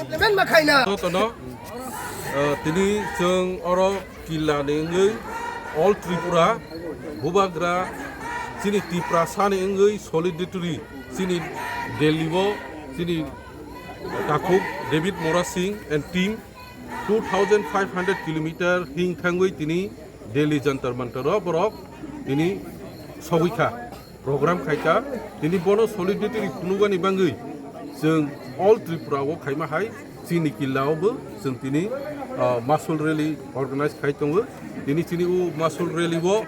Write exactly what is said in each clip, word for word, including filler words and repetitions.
Implement ma khaina. Jotono, uh, tini chwng oro killa ni wngwi All Tripura bubagra chini Tiprasa ni wngwi solidarity chini Delhi o chini takhuk David Mora Singh and team two thousand five hundred kilometer hing thangwi tini Delhi Jantar Mantar o borok tini sogwi kha, program khai kha. Tini bono solidarity phunukani bangwi chwng All Tripura o khaima hai chini killa o bo chwng tini, ah, masul rally organize khai tongo. Tini chini o masul rally o,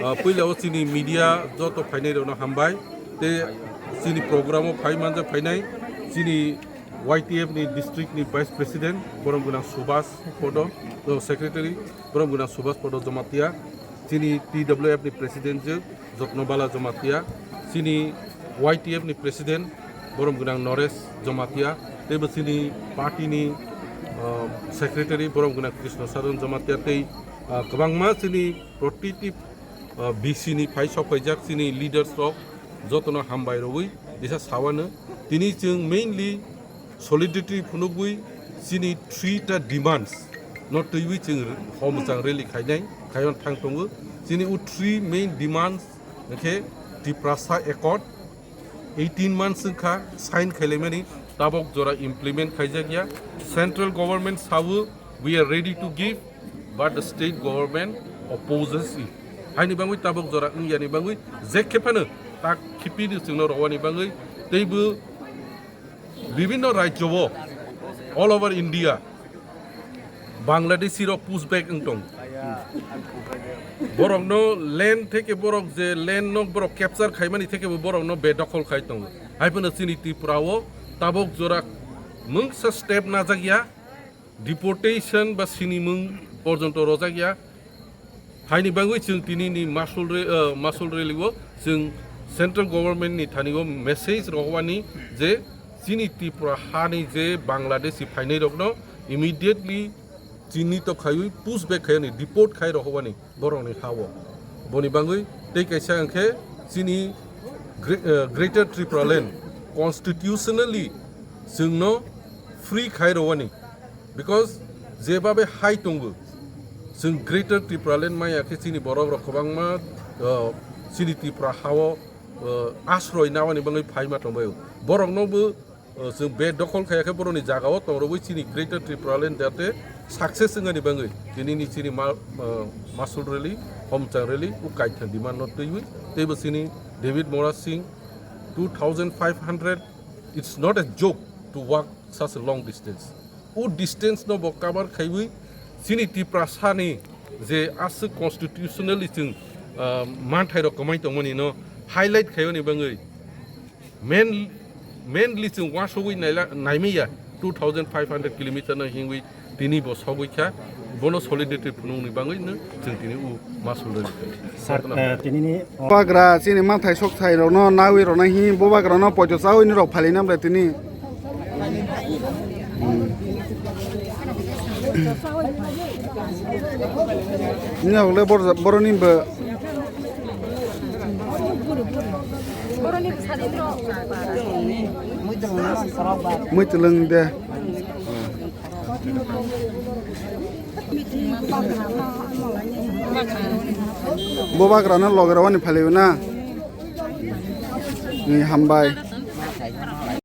ah, puila o chini media joto phainai rokno hambai, tei chini program o phai manjak phainai chini Y T F ni district ni vice president borom gwnang Subhas Podo, o secretary borom gwnang Subhas Podo Jamatia, chini T W F ni president je Jotno Bala Jamatia, chini Y T F ni president borom gwnang Noresh Jamatia, tei bo chini party ni, uh, secretary borom gwnang Krishna Saran Jamatia, tei, uh, kwbangma chini protiti, uh, B C ni phai sok phaijak chini leaders rok jotono hambai rogwi disa sawano. Tini chwng mainly solidarity phunugwi chini three ta demands no twiwi chwng homchang rally khainai khayon thang tongo. Chini o three main demands hwnkhe Tiprasa Accord, eighteen months wngkha sign khailaimani, tabok jora implement khaijak ya. Central government sawo, "We are ready to give, but the state government opposes it." Haini bangwi tabok jora wngyani bangwi je khe phano tak khiphino chwngno rowani bangwi teibo bibinno rajyo o all over India Bangladeshi rok push back wng tong. Borokno land theke borok je land no borok capture khaimani theke bo borokno bedokhol khai tongo. Hai phano chini Tripura o tabok jora mungsa step najak ya, deportation ba sinimung porjonto rojak ya. Haini bangwi chwng tini ni masul re-, uh, masul rally o chwng central government ni thani o message rohwani je chini Tripura hani je Bangladeshi phainai rokno immediately chini to khaiwi push back khaiyani, deport khai rohwani borokni ha o. Boni bangwi tei kaisa hwnkhe chini Gre-, uh, Greater Tripura Land constitutionally chwngno free khai rowani, because jebabe hai tongo, chwng Greater Tripura Land maya khe chini borok rok kwbangma, uh, chini Tripura ha o, uh, asroi nawani bangwi phaima tongbaio. Borokno bo, uh, chwng bedokhol khaya khe borokni jaga o tongrogwi chini Greater Tripura Land jate success wngani bangwi tinini chini ma-, uh, masul rally, homchang rally, o kaithang demand no twiwi teibo chini David Mora Singh two thousand five hundred, it's not a joke to walk such a long distance. O distance no bo cover khaiwi chini Tiprasa ni je aswk constitutionally chwng, ah, manthai rok kwmai tongmani no highlight khaiyoni bangwi main, mainly chwng wasogwi naila-, naimaya two thousand five hundred kilometer no hingwi tini bo sogwi kha. Bono solidarity phunukni bagwi no chwng tini o masul rwdi. Sir, eh, tinini Bubagra chini manthai sok thai rokno nawi rokna hi bubagrano poito chawi ni rok phalina ble tini. Hmm. Ni rok le bor-, boroni bo. Mui twlwng de. Bubagrano loge rwani phalio na. Ni hambai.